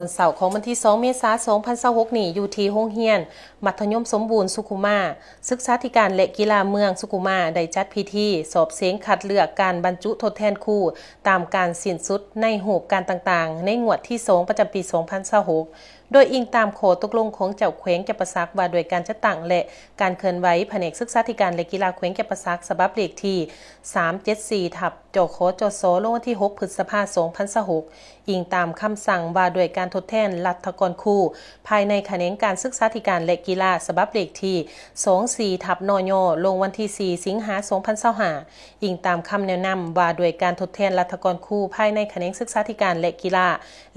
ວັນເສົາຂອງວັນທີສອງເມສາສອງພັນຊາວຫົກນີ້ ຢູ່ທີ່ໂຮງຮຽນມັດທະຍົມສົມບູນສຸຂຸມາ, ສຶກສາທິການ ແລະ ກິລາເມືອງສຸຂຸມາ ໄດ້ຈັດພິທີສອບເສັງຄັດເລືອກການບັນຈຸທົດແທນຄູ ຕາມການສິ້ນສຸດໃນຮູບການຕ່າງໆ ໃນງວດທີສອງ ປະຈຳປີສອງພັນຊາວຫົກ ໂດຍອີງຕາມຂໍ້ຕົກລົງຂອງເຈົ້າແຂວງຈຳປາສັກ ວ່າດ້ວຍການຈັດຕັ້ງ ແລະ ການເຄື່ອນໄຫວ ພະແນກສຶກສາທິການ ແລະ ກິລາແຂວງຈຳປາສັກ ສະບັບເລກທີສາມເຈັດສີ່ ທັບ ຈຂ ຈສ ລົງວັນທີຫົກ ພຶດສະພາ ສອງພັນຊາວຫົກ ອີງຕາມຄຳສັ່ງວ່າດ້ວຍການທົດແທນລັດຖະກອນຄູ ພາຍໃນຂະແໜງການສຶກສາທິການ ແລະ ກິລາ ສະບັບເລກທີສອງສີ່ ທັບ ນຍ ລົງວັນທີສີ່ ສິງຫາ ສອງພັນຊາວຫ້າ ອີງຕາມຄຳແນະນຳວ່າດ້ວຍການທົດແທນລັດຖະກອນຄູ ພາຍໃນຂະແໜງສຶກສາທິການ ແລະ ກິລາ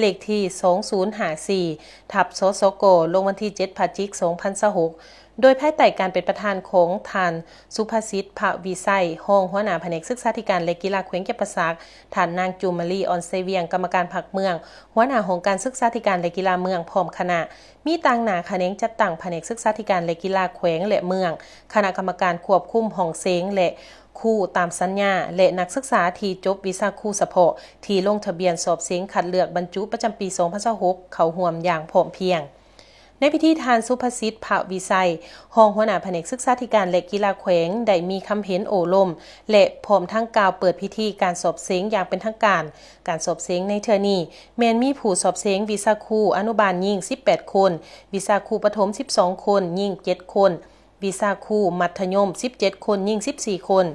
ເລກທີສອງສູນຫ້າສີ່ ທັບ ສສກ ລົງວັນທີເຈັດ ພະຈິກ ສອງພັນຊາວຫົກ ໂດຍພາຍໃຕ້ການເປັນປະທານຂອງທ່ານ ສຸພະສິດ ພະວິໄຊ ຮອງຫົວໜ້າພະແນກສຶກສາທິການ ແລະ ກິລາແຂວງຈຳປາສັກ, ທ່ານນາງ ຈູມມາລີ ອອນໄຊວຽງ ກຳມະການພັກເມືອງ, ຫົວໜ້າຫ້ອງການສຶກສາທິການ ແລະ ກິລາເມືອງ ພ້ອມຄະນະ, ມີຕາງໜ້າຂະແໜງຈັດຕັ້ງພະແນກສຶກສາທິການ ແລະ ກິລາແຂວງ ແລະ ເມືອງ, ຄະນະກຳມະການຄວບຄຸມຫ້ອງເສັງ ແລະ ຄູຕາມສັນຍາ ແລະ ນັກສຶກສາທີ່ຈົບວິຊາຄູສະເພາະ ທີ່ລົງທະບຽນສອບເສັງຄັດເລືອກບັນຈຸປະຈຳປີສອງພັນຊາວຫົກ ເຂົ້າຮ່ວມຢ່າງພ້ອມພຽງ. ໃນພິທີ ທ່ານ ສຸພະສິດ ພະວິໄຊ ຮອງຫົວໜ້າພະແນກສຶກສາທິການ ແລະ ກິລາແຂວງ ໄດ້ມີຄຳເຫັນໂອ້ລົມ ແລະ ພ້ອມທັງກ່າວເປີດພິທີການສອບເສັງຢ່າງເປັນທາງການ. ການສອບເສັງໃນເທື່ອນີ້ ແມ່ນມີຜູ້ສອບເສັງວິຊາຄູອະນຸບານຍິງສິບແປດຄົນ, ວິຊາຄູປະຖົມສິບສອງຄົນ, ຍິງເຈັດຄົນ, ວິຊາຄູມັດທະຍົມສິບເຈັດຄົນ, ຍິງສິບສີ່ຄົນ.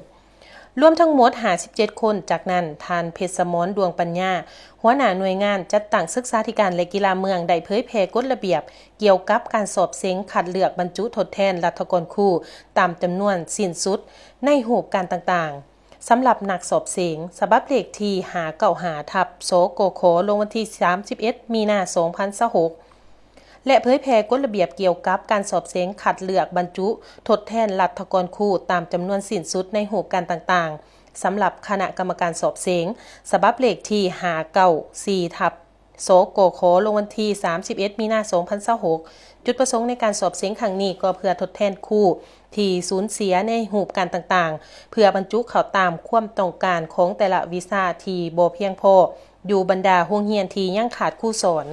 ລວມທັງໝົດຫ້າສິບເຈັດຄົນ. ຈາກນັ້ນ, ທ່ານ ເພັດສະໝອນ ດວງປັນຍາ ຫົວໜ້າໜ່ວຍງານຈັດຕັ້ງສຶກສາທິການ ແລະ ກິລາເມືອງ ໄດ້ເຜີຍແຜ່ກົດລະບຽບກ່ຽວກັບການສອບເສັງຄັດເລືອກບັນຈຸທົດແທນລັດຖະກອນຄູ ຕາມຈຳນວນສິ້ນສຸດໃນຮູບການຕ່າງໆ ສຳລັບນັກສອບເສັງ, ສະບັບເລກທີຫ້າເກົ້າຫ້າ ທັບ ສກຂ ລົງວັນທີສາມສິບເອັດ ມີນາ ສອງພັນຊາວຫົກ ແລະ ເຜີຍແຜ່ກົດລະບຽບກ່ຽວກັບການສອບເສັງຄັດເລືອກບັນຈຸທົດແທນລັດຖະກອນຄູ ຕາມຈຳນວນສິ້ນສຸດໃນຮູບການຕ່າງໆ ສຳລັບຄະນະກຳມະການສອບເສັງ, ສະບັບເລກທີຫ້າເກົ້າສີ່ ທັບ ສກຂ ລົງວັນທີສາມສິບເອັດ ມີນາ ສອງພັນຊາວຫົກ. ຈຸດປະສົງໃນການສອບເສັງຄັ້ງນີ້ກໍເພື່ອທົດແທນຄູທີ່ສູນເສຍໃນຮູບການຕ່າງໆ ເພື່ອບັນຈຸເຂົ້າຕາມຄວາມຕ້ອງການຂອງແຕ່ລະວິຊາທີ່ບໍ່ພຽງພໍຢູ່ບັນດາໂຮງຮຽນທີ່ຍັງຂາດຄູສອນ.